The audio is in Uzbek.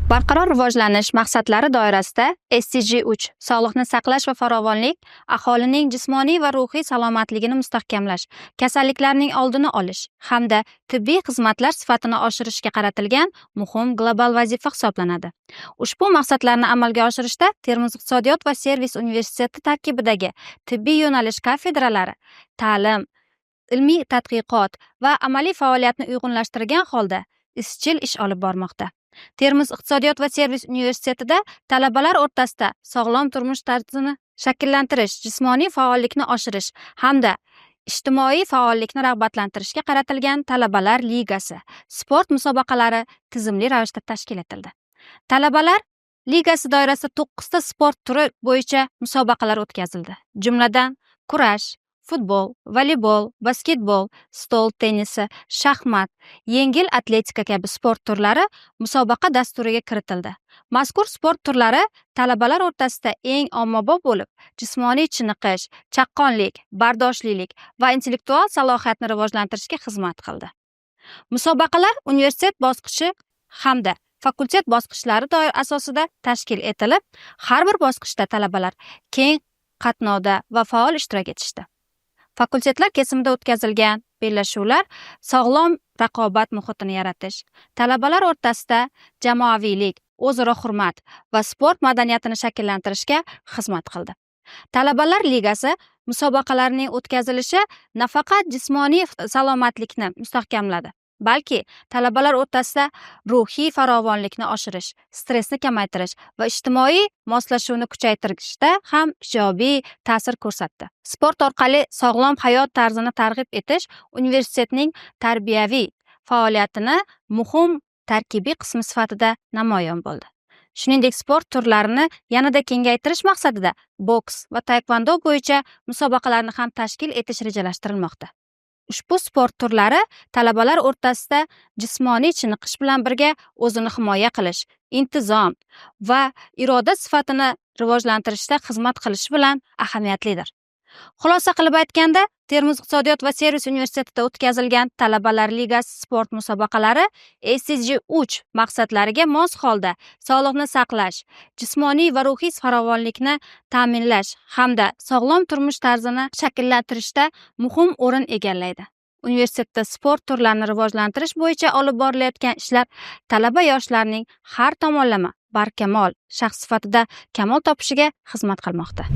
Barqaror rivojlanish maqsadlari doirasida SDG 3, sog'liqni saqlash va farovonlik, aholining jismoniy va ruhiy salomatligini mustahkamlash, kasalliklarning oldini olish hamda tibbiy xizmatlar sifatini oshirishga qaratilgan muhim global vazifa hisoblanadi. Ushbu maqsadlarni amalga oshirishda Termiz iqtisodiyot va servis universiteti tarkibidagi tibbiy yo'nalish kafedralari ta'lim, ilmiy tadqiqot va amaliy faoliyatni uyg'unlashtirgan holda izchil ish olib bormoqda. Termiz iqtisodiyot va servis universitetida talabalar o'rtasida sog'lom turmush tarzini shakllantirish, jismoniy faollikni oshirish hamda ijtimoiy faollikni rag'batlantirishga qaratilgan Talabalar ligasi sport musobaqalari tizimli ravishda tashkil etildi. Talabalar ligasi doirasida to'qqizta sport turi bo'yicha musobaqalar o'tkazildi. Jumladan, kurash, futbol, voleybol, basketbol, stol tennisi, shaxmat, yengil atletika kabi sport turlari musobaqa dasturiga kiritildi. Mazkur sport turlari talabalar o'rtasida eng ommabop bo'lib, jismoniy chiniqish, chaqqonlik, bardoshlilik va intellektual salohiyatni rivojlantirishga xizmat qildi. Musobaqalar universitet bosqichi hamda fakultet bosqichlari doir asosida tashkil etilib, har bir bosqichda talabalar keng qatnovda va faol ishtirok etishdi. Fakultetlar kesimida o'tkazilgan bellashuvlar sog'lom raqobat muhitini yaratish, talabalar o'rtasida jamoaviylik, o'zaro hurmat va sport madaniyatini shakllantirishga xizmat qildi. Talabalar ligasi musobaqalarining o'tkazilishi nafaqat jismoniy salomatlikni mustahkamladi, balki talabalar o'rtasida ruhiy farovonlikni oshirish, stressni kamaytirish va ijtimoiy moslashuvni kuchaytirishda ham ijobiy ta'sir ko'rsatdi. Sport orqali sog'lom hayot tarzini targ'ib etish universitetning tarbiyaviy faoliyatini muhim tarkibiy qismi sifatida namoyon bo'ldi. Shuningdek, sport turlarini yanada kengaytirish maqsadida boks va taekvondo bo'yicha musobaqalarni ham tashkil etish rejalashtirilmoqda. Ushbu sport turlari talabalar o'rtasida jismoniy chiniqish bilan birga o'zini himoya qilish, intizom va iroda sifatini rivojlantirishda xizmat qilishi bilan ahamiyatlidir. Xulosa qilib aytganda, Termiz iqtisodiyot va servis universitetida o'tkazilgan Talabalar ligasi sport musobaqalari SDG 3 maqsadlariga mos holda sog'liqni saqlash, jismoniy va ruhiy farovonlikni ta'minlash hamda sog'lom turmush tarzini shakllantirishda muhim o'rin egallaydi. Universitetda sport turlarini rivojlantirish bo'yicha olib borilayotgan ishlar talaba yoshlarning har tomonlama barkamol shaxs sifatida kamol topishiga xizmat qilmoqda.